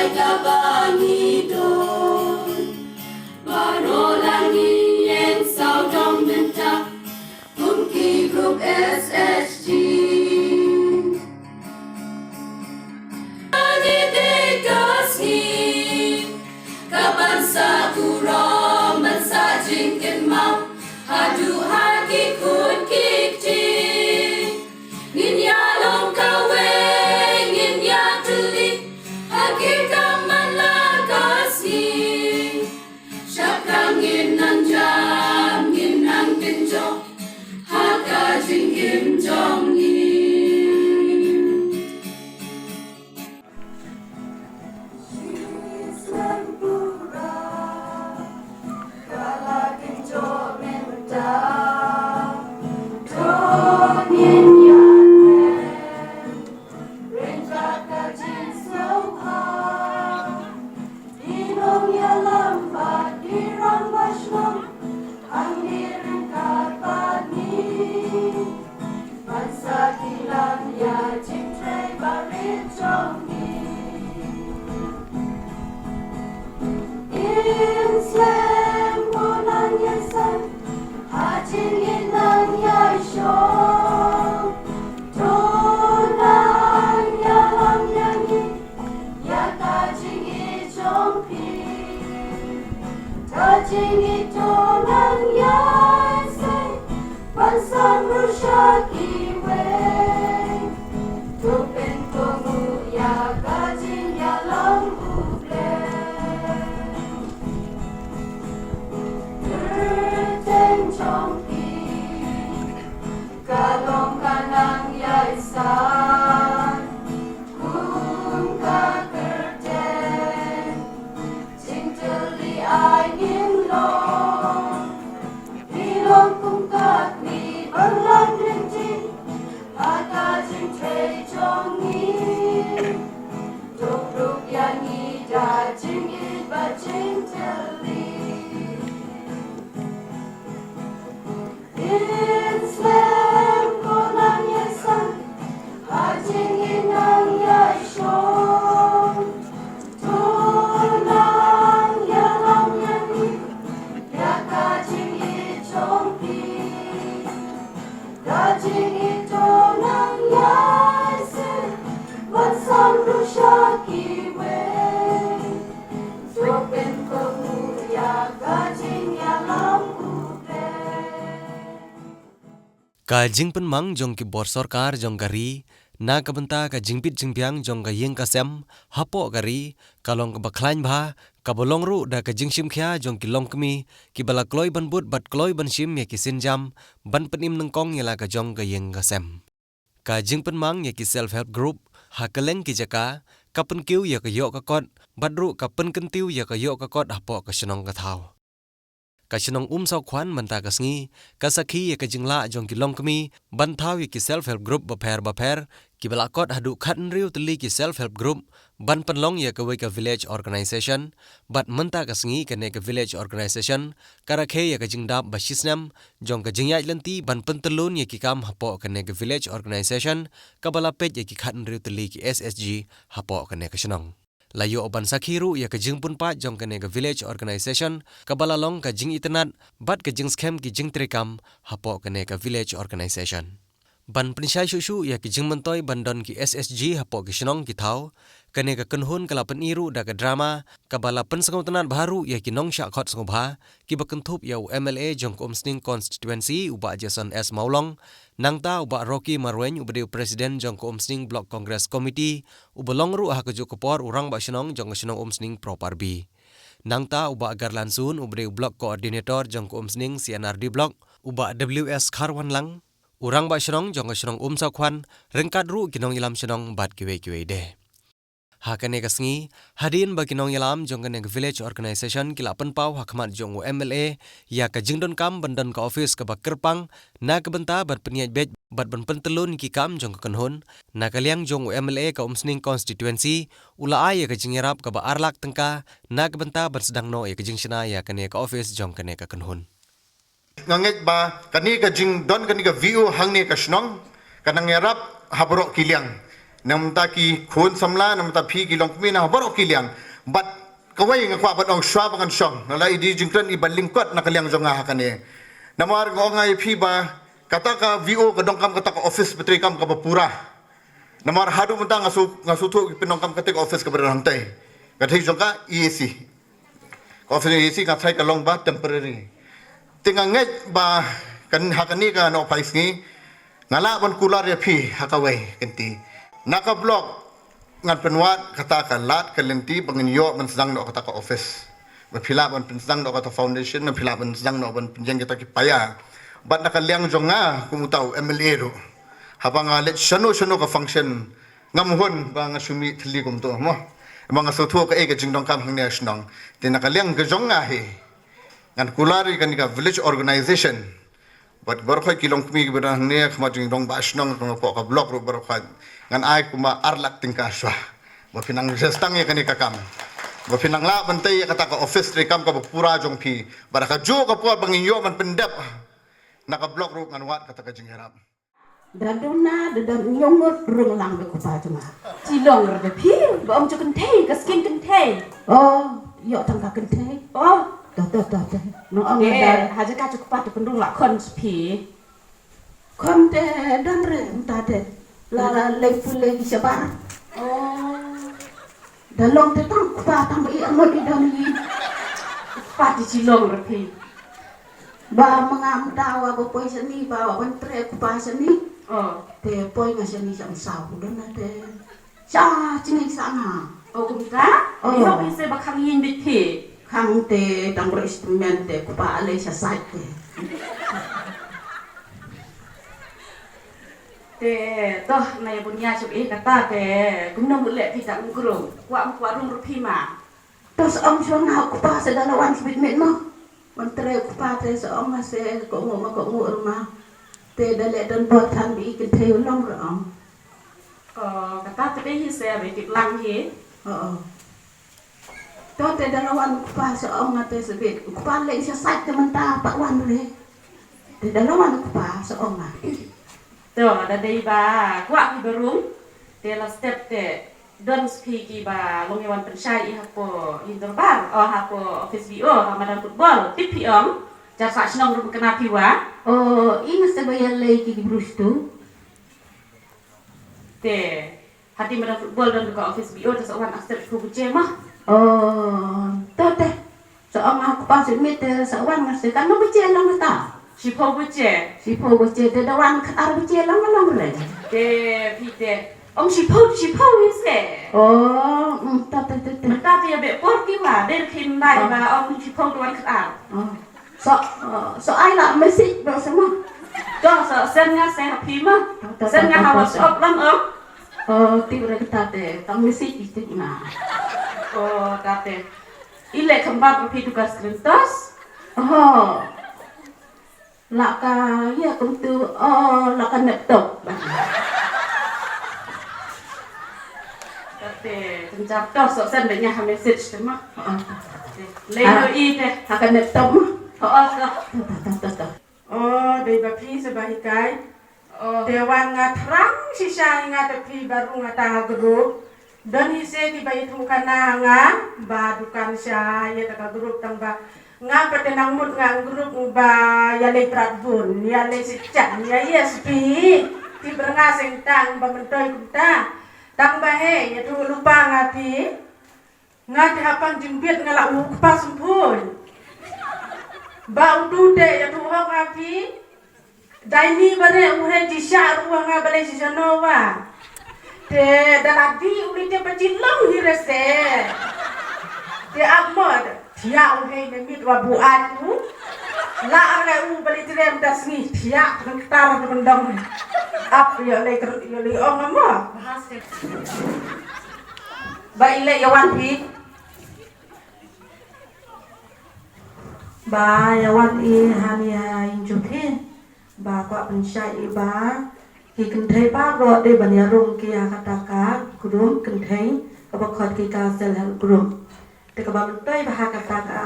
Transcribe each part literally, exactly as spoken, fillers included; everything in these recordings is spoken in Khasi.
Kaba ngi don baroh la ngi ïeng sawdong mynta kum ki group S H G. Ngi dei ka sngi kaban sa burom, ban sa jingkynmaw haduh ha ki khun ki kti. Ngin ïa long kawei, ngin ïa tylli ha ki kam man la ka sngi. Shaphrang ngin nang jam, ngin nang kynjoh ha ka jingim jong ngi. Ka jingpynmang jong ki bor sorkar jong ka ri na ka bynta ka jingbit jingbiang jong ka ïing ka sem hapoh ka ri ka long kaba khlaiñ bha, kaba long ruh da ka jingshim khia jong ki longkmie kiba la kloi ban bud bad kloi ban shim ïa ki sienjam ban pynim nyngkong ïa la ka jong ka ïing ka sem. Ka jingpynmang ïa ki self help group ha kylleng ki jaka ka pynkiew ïa ka ïoh ka kot bad ruh ka pynkyntiew ïa ka ïoh ka kot hapoh ka shnong ka thaw. Ka shnong Umsawkhwan mynta ka sngi ka sakhi ïa ka jinglah jong ki longkmie ban thaw ïa ki self help group bapher bapher kiba la kot haduh khathynriew tylli ki self help group ban pynlong ïa kawei ka village organization. Bad mynta ka sngi kane ka village organization ka rakhe ïa ka jingdap ba shisnem jong ka jingïaid lynti ban pyntyllun ïa ki kam hapoh kane ka village organization kaba la peit ïa ki khathynriew tylli ki S H G hapoh kane ka shnong. La ïoh ban sakhi ruh ïa ka jingpunpait jong kane ka village organization kaba la long ka jingitynnad bad ka jingskhem ki jingtreikam hapoh kane ka village organization. Ban pynshai shuh shuh ïa ki jingmyntoi ban don ki S H G hapoh ki shnong ki thaw, kane ka kynhun ka la pyni ruh da ka drama kaba la pynsngewtynnad bha ruh ïa ki nongshah khot sngewbha kiba kynthup ïa u M L A jong ka Umsning constituency u Bah Jason S Mawlong, nangta u Bah Rocky Marwein uba dei u president jong ka Umsning Block Congress Committee, uba long ruh ha kajuh ka por u rangbah shnong jong ka shnong Umsning Pro Parbi. Nangta u Bah Garlan Sun uba dei u block coordinator jong ka Umsning C and R D block, u Bah W S Kharwanlang, u rangbah shnong jong ka shnong Umsawkhwan, ryngkat ruh ki nongïalam shnong bad kiwei kiwei de. Ha kane ka sngi, hadien ba ki nongïalam jong kane ka village organization ki la pynpaw ha khmat jong u M L A ïa ka jingdonkam ban don ka office kaba kyrpang na ka bynta ban pynïaid beit bad ban pyntyllun ïa ki kam jong ka kynhun, na ka liang jong u M L A ka Umsning constituency u la ai ïa ka jingïarap kaba ar lak tyngka na ka bynta ban sdang noh ïa ka jingshna ïa kane ka office jong kane ka kynhun. Nga ngeit ba kane ka jingdon kane ka V O hangne ka shnong ka nang ïarap ha baroh ki liang. Na bynta ki khun samla, na bynta phi ki longkmie, na baroh ki liang. Bad kawei nga kwah ban ong shuwa ba ngan shong, nga la ïohi jingkren iba lyngkot na ka liang jong nga ha kane. Namar nga ong ïa phi ba kata ka V O ka donkam kata ka office ba treikam kaba pura. Namar haduh mynta nga shu, nga shu thuh ki pyndonkam kata ka office kaba don hangtai. Ka dei jong ka E A C. Ka office E A C ka tharai ka long ba temporary. Te nga ngeit ba kan ha kane ka nongpynsngew nga lah ban kular ïa phi ha kawei ka kynti. Na ka block ngan pynwad kata ka lad ka lynti ba ngin ïoh ban sdang noh kata ka office. Ba phi lah ban pynsdang noh kata foundation, ba phi lah ban sdang noh ban pynïeng kita ki paia. Bad na ka liang jong nga kum uta u M L A ruh, haba nga leit shano shano ka function, ngam hun ba nga shu mih thylli kumto mo. Ba nga shu thuh kaei ka jingdonkam hangne ha shnong. Te na ka liang ka jong nga hi, ngan kular ïa kane ka village organization. Bad baroh khoit ki longkmie kiba don hangne, khmat jingdong ba shnong, khmat poh ka block ruh baroh khoit, ngan ai kumba ar lak tyngka shuwa. Ba phin nang sdang ïa kane ka kam. Ba phin nang lah ban tei ïa kata ka office treikam kaba pura jong phi. Bad ha kajuh ka por ba ngin ïoh ban pyndep na ka block ruh ngan wad kata ka jingïarap. Da duna, da don ïong ngut rung lang da u kpa jong nga. Chi long re da phi, ba ong ju kynthei, ka skin kynthei. Oh, ïoh tang ka kynthei. Oh. Toh, toh, toh, toh. Nong ong. Te da ha jaka u kpa te pynrung la khon phi. Khon te don re mynta te. La la lei pule ki shabar. Oh. Da long te tang kpa tang ba i amot i don i. Kpa te chi long re phi. Ba ma nga mynta wa ba poi shane ba wa ban trei kpa shane. Oh. Te poi nga shane sha msaw don na te. Sha chini sa nga. Oh, kumta? Oh. Ïoh phi se ba khang ïing bit phi. Khang te tang bro instrument te kpa lei sha sait te. Te toh na ïa bun ïa shup ïa kata te kumno mut leh phi tang krum. Kwah kwah rung ruh phi ma. Toh sa ong shuwa nga u kpa sa da la wan sbit met mo. Wan trei u kpa te sa ong nga se ko ngu ma ko ngu ma. Te da leh don bor than bi kynthei u long re ong. Ko kata te dei hi se ba tip lang hi. Oh, oh. To te da la wan u kpa sa ong nga te sbit. U kpa leh sa sait te mynta pat wan re. Te da la wan u kpa sa ong nga. To da dei ba kwah ki barung. Te la step te don sa phi kiba long ïa wan pynshai i hapoh ïing dorbar, oh, hapoh office V O, ha madan football. Tip phi ong, jar sa shnong ruh kane phi wa. Oh, i nga sa ba ïa lei ki ki brus tu. Te hati madan football don ka office V O, te sa wan accept phi buche ma. Oh, to te. Sa ong ha kpa shu mit te sa wan nga se kan no buche long ta. Shiphew buche. Shiphew buche te da wan khatar buche long long re. Te phi te ong shiphew shiphew hi se. Oh, mm, ta ta ta ta. Mynta te ïa beh por ki wa, beh kin bai ba ong shiphew te wan khatar. Oh. So, uh, so ai la message ba sama. To so send nga se ha phi ma. Send nga ha WhatsApp lang ong. Oh, tip re kata te, tang message i tip nga. Oh, ta te. I leh khambat ruh phi tu ka screen touch. Oh. La ka ïa kumtu, oh, la ka laptop. Te tynjar to so send ïa ha message te ma. Oh. Lei no i te. Ha ka laptop ma. Oh, oh, to. To, to, to, to, to. Oh, dei ba phi sa ba hikai. Oh. Te wan nga thrang shisha nga te phi ba rung ata ha group. Don hi se kiba ïathuh khana ha nga ba dukan sha ïa ta ka group tang ba nga pat te nang mut nga group ba ïa lei prat bun, ïa lei sichan, ïa ïa spi. Ti ber nga seng tang ba mentoi kumta. Tang ba he ïathuh lypa nga phi. Nga te hapang jingbit nga la u kpa sempui. Ba u tu te ïathuh hok nga phi. Dai ni ba re u he ji sha ruh nga ba le ji sha no wa. Te da la di u li te pa ji long hi re se. Te ap mo da. Thiah u he ne mit wa bu at u. La ar le u ba le ti rem da sngi thiah pengtar pengdong. Ap yo le ker yo le ong mo. Ba i leh ïa wan phi. Ba ïa wan i hani ha ïing jong phi. Ba kwah pynshai i ba ki kynthei baroh dei ban ïa rung ki ha kata ka group kynthei kaba khot ki ka self help group. Te kaba myntoi ba ha kata ka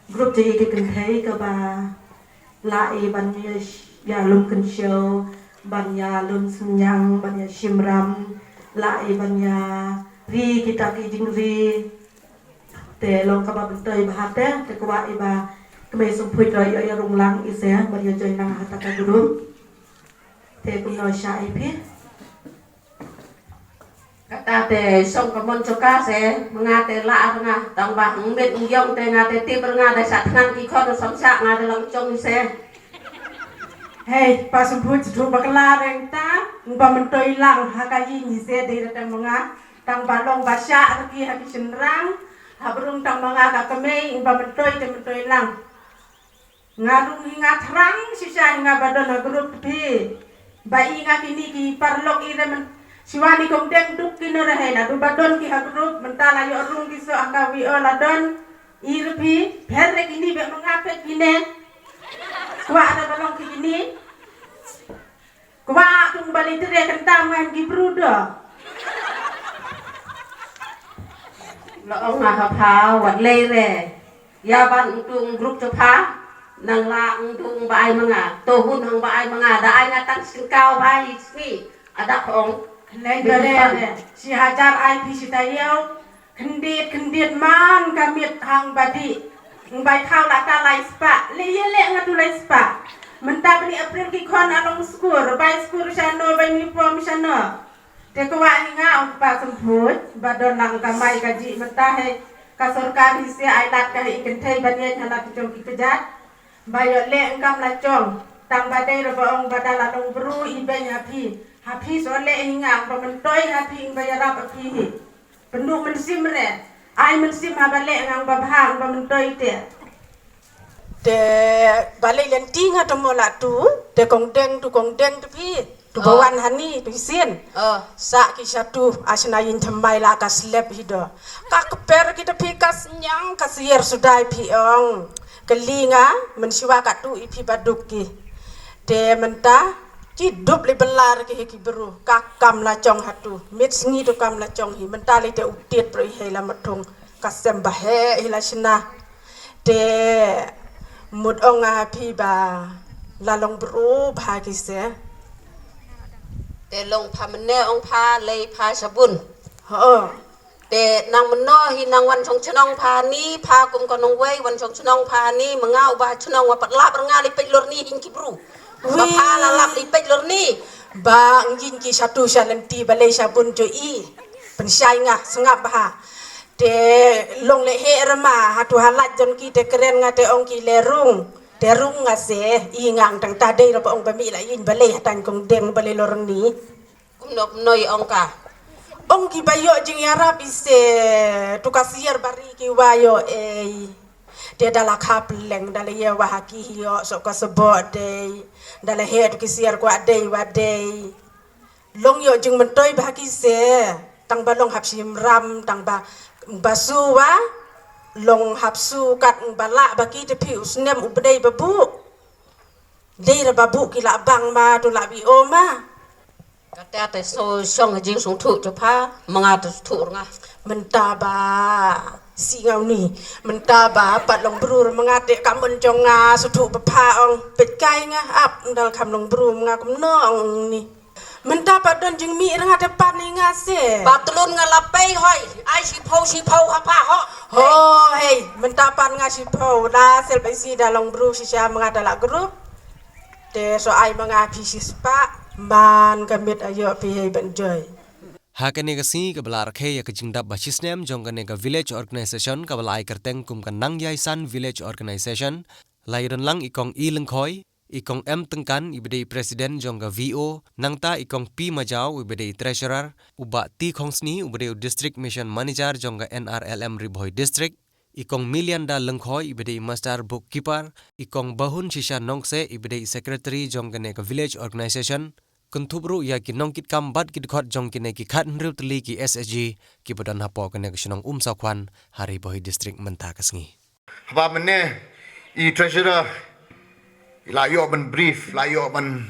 group jong i ki kynthei kaba lah i ban ïa, ïa lum kynshew, ban ïa lum synñiang, ban ïa shim ram, Lah i ban ïa ri kita ki jingri. Te long kaba myntoi bha te, te kwah i ba kmie Semphuid ruh ïoh ïa rung lang i se, ban ïa join lang ha kata ka group. Te kumno sha i phi. Kata te song ka mon choka se, ma nga te lah ar nga, tang ba hang met ngiong te nga te tip ar nga da sha thngan ki khon som sha nga da lang chong i se. Hei, pa Semphuid sdru ba kala reng ta, ba myntoi lang ha ka ïing i se dei da tang ma nga. Tang ba long ba shah rki ha ki shynrang, ha brung tang ma nga ka kmie, ba myntoi te myntoi lang. Nga rung hi nga thrang shisha hi nga ba don ha group phi. Ba i nga kini ki paralok i re men. Shiwa ni kong deng duk ki no re hei na du ba don ki ha group, mynta la ïoh rung ki so ha ka wi o la don. I re phi, pher re kini be ma nga pet kine. Kwah re ba long ki kini. Kwah tung ba lei tre kynta man ki bru do. La ong nga ha pha wat lei re. Ïa ban tung group cho pha. Nang la tung ba ai ma nga. To hun hang ba ai ma nga. Da ai nga tang singkaw ba i sni. Adak ong. Lei ba lei re. Shi hajar ai phi shi taïew. Khyndiat khyndiat man ka miet hang ba dih. Ng bai khaw la ta lai spah. Le ye le nga tu lai spah. Mynta bni April ki khon along skur. Bai skur shano bai uniform shano. Te kwah hi nga ong pa Semphuid. Ba don lang ka mai ka jih mynta he. Ka sorkar hi se ai lat ka hi kynthei ban ye hala ki jong ki kjat. Ba ïoh leh ngam la chong. Tang ba dei ruh ba ong ba da la long bru i beiñ ha phi. Ha phi so leh hi nga ba myntoi ha phi ba ïarap ha phi hi. Pynduh mynsiem re. Ai mynsiem ha ba leh ngang ba bha ba myntoi te. Te ba leh lynti nga to mo la tu. Te kong deng tu kong deng tu phi. Tu ba wan hani tu isin. Sa ki sa tu asna yin thamai la ka slep hi do. Ka kper ki ta phi ka snyang ka sier sudai phi ong. Kali nga, men siwa ka tu i phi ba duk ki. Te mynta, ki dup li belar ki hi ki beru, ka kam la chong ha tu. Mit sngi tu kam la chong hi, mynta li te u tiet pro i hei la matung. Ka sem ba he hi la shna. Te mut ong nga ha phi ba la long beru ba ki se. Te long pha mene ong pha lei pha sabun. Ho. Te nang meno hi nang wan chong chnong pha ni, pha kum ka nong wei, wan chong chnong pha ni, menga u ba chnong wa pat lap rnga li peit lor ni hin ki bru. Ba pha la lap li peit lor ni. Ba ngi ki satu sha lenti ba lei sha bun jo i. Pen shai nga sngap ba ha. Te long le he rama, ha tu ha laj jon ki te kren nga te ong ki le rung. Te rung nga se, i ngang tang ta dei ro ba ong ba mi la yin ba lei ha tang kong deng ba lei lor ni. Kumno kumno i ong ka. Ong ki ba ïoh jingïarap i se, tu ka sier bari ki wa ïoh ei. Te da la khap leng, da la ïa wa ha ki hi ïoh, so ka sebo dei. Da la he tu ki sier kwa dei wa dei. Long ïoh jingmyntoi ba ha ki se, tang ba long hap shim ram, tang ba, ba su wa, long hap su kat ba la ba ki te phi u snem u bdei ba bu. Dei ra ba bu ki la bang ma, tu la bi o ma. Kata te so shong ha jing song thu cho pha, ma nga te thu nga. Mynta ba si ngau ni, mynta ba pat long brur ma nga te ka mon jong nga so thu ba pha ong pet kai nga ap ndal kham long brur ma nga kum no ong ni. Mynta pat don jing mi ra nga te pat ni nga se. Ba tlun nga la pei hoi, ai si phau si phau ha pha ho. Ho hei, mynta pat nga si phau la sel bai si da long brur si sha ma nga da la group. Te so ai ma nga phi shi spah, man ka mit ayo phi hei ban joi. Ha kane ka sngi kaba la rakhe ïa ka jingdap ba shi snem jong kane ka village organization kaba la ai kyrteng kum ka Nangyaisan Village Organization, la ïadon lang i kong I Lyngkhoi, i kong M Tyngkan i ba dei president jong ka V O, nangta i kong P Majaw i ba dei treasurer, u bah T Khongsni u ba dei u district mission manager jong ka N R L M Ri Bhoi District, i kong Milianda Lyngkhoi i ba dei master bookkeeper, i kong Bahun Shisha Nongse i ba dei secretary jong kane ka village organization, kynthup ruh ïa ki nongkitkam bad ki dkhot jong kine ki khathynriew tylli ki S H G kiba don hapoh kane ka shnong Umsawkhwan ha Ri Bhoi District mynta ka sngi. Haba mynne i treasurer i la ïoh ban brief, la ïoh ban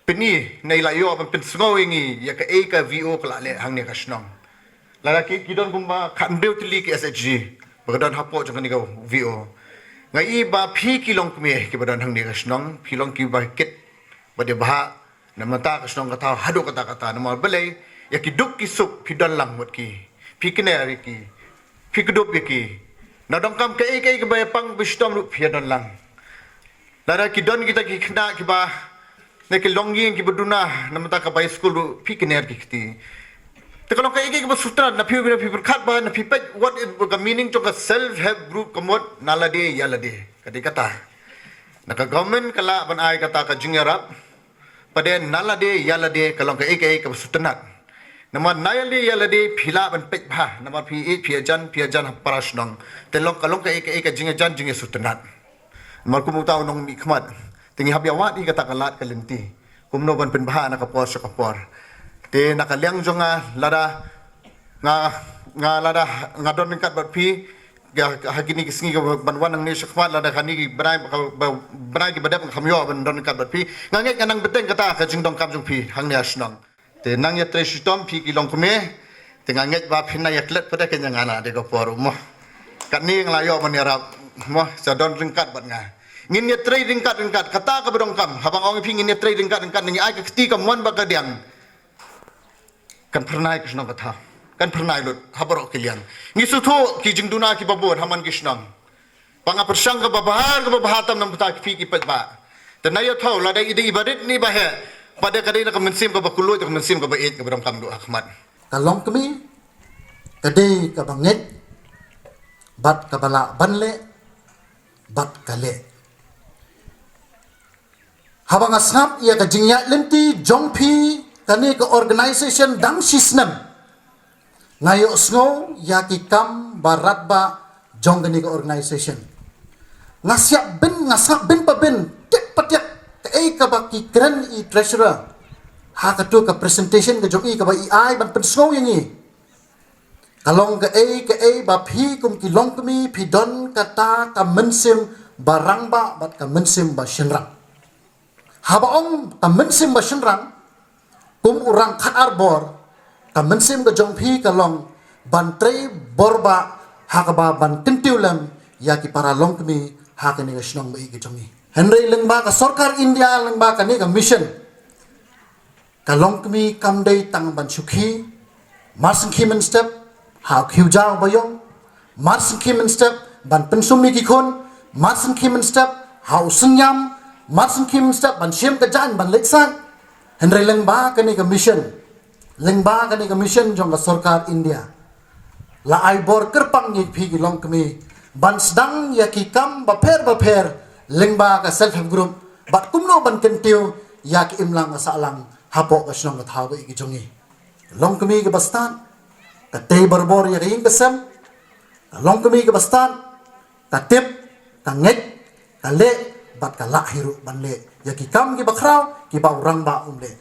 pyni, ne la ïoh ban pynsngew ïa ngi ïa kaei ka V O ka la leh hangne ka shnong. Lada ki, ki don kumba khathynriew tylli ki S H G ba ka don hapoh jong kane ka V O. Nga i ba phi ki longkmie kiba don hangne ka shnong, phi long kiba kit ba dei bha na mynta ka shnong ka thaw haduh katta katta, namar balei Ïa ki duk ki suk phi don lang mut ki. Phi kner ïa ki. Phi kdup ïa ki. Na donkam kaei kaei kaba ïapang ba shitom ruh phi ïa don lang. Lada ki don kita ki khynnah kiba, ne ki longïing kiba duna na mynta ka bai skul ruh phi kner ki kti. Te ka long kaei kaei kaba sutnat na phi, na phi pyrkhat bha, na phi peit what is ka meaning jong ka self help group ka mut na lade ïa lade. Ka dei kata. Na ka government ka lah ban ai kata ka jingïarap. Pat de na lade ïa lade ka long kaei kaei kaba sutnat. Namar na ïa lade ïa lade phi lah ban peit bha, namar phi ïeit phi ïajan phi ïajan ha para shnong. Te long ka long kaei kaei ka jingïajan jingïasutnat. Namar kum uta u nongmihkhmat te ngi hap ïa wad ïa kata ka lad ka lynti kumno ban pynbha na ka por sha ka por. Te na ka liang jong nga lada nga, nga lada nga don ryngkat bad phi, ha kine ki sngi kaba ban wan hangne shakhmat lada kane ki bnai, bnai kiba dep nga kham ïoh ban don ryngkat bad phi. Nga ngeit nga nang bteng kata ka jingdonkam jong phi hangne ha shnong. Te nang ïatrei shitom phi ki longkmie. Te nga ngeit ba phin nang ïaklet pat de, kane nga la dei ka por mo. Katne nga la ïoh ban ïarap mo, sa don ryngkat bad nga. Ngin ïatrei ryngkat ryngkat, kata kaba donkam. Haba nga ong ïa phi ngin ïatrei ryngkat ryngkat, ngi ai ka kti ka mon bad ka diang. Kan phyrnai ka shnong ka thaw. Kan phyrnai lut ha baroh ki liang. Ngi sngewthuh ki jingduna kiba bun ha man ki shnong. Ba nga pyrshang kaba bha, kaba bha tam na bynta ki phi ki paidbah. Te na ïathuh lada i dei iba rit ne iba heh, pat de ka dei na ka mynsiem kaba kylluid, ka mynsiem kaba ïeit kaba donkam duh ha khmat. Ka longkmie ka dei kaba ngeit bad kaba lah ban leh bad ka leh. Haba nga sngap ïa ka jingïaid lynti jong phi kane ka organisation dang shisnem, nga ïohsngew ïa ki kam ba radbah jong kane ka organisation. Nga siap bin, nga sngap bin pa bin, tiak pa tiak, kaei kaba ki kren i treasurer ha katu ka presentation ka jong i kaba i ai ban pynsngew ïa ngi. Ka long kaei kaei ba phi kum ki longkmie phi don kata ka mynsiem ba rangbah bad ka mynsiem ba shynrang. Haba ong ka mynsiem ba shynrang, kum u rang khatar bor, ka mynsiem ka jong phi ka long ban trei bor ba ha kaba ban kyntiew lem ïa ki para longkmie ha kane ka shnong ba ïeit ka jong ngi. Hynrei lyngba ka sorkar India, lyngba kane ka mission, ka longkmie kam dei tang ban shu khie, mar shu khie mynstep ha u khiew jaw ba ïong, mar shu khie mynstep ban pynsum ïa ki khun, mar shu khie mynstep ha u synñiam, mar shu khie mynstep ban shim ka jaiñ ban leit sah. Hynrei lyngba kane ka mission, lyngba kane ka mission jong ka sorkar India, la ai bor kyrpang ïa phi ki longkmie ban sdang ïa ki kam bapher bapher lyngba ka self help group bad kumno ban kyntiew ïa ki imlang ka sahlang hapoh ka shnong ka thaw ba ïeit ka jong ngi. Longkmie kaba stad ka tei barabor ïa ka ïing ka sem. Ka longkmie kaba stad ka tip, ka ngeit, ka leh bad ka lah hi ruh ban leh ïa ki kam kiba khraw kiba u rangbah um leh.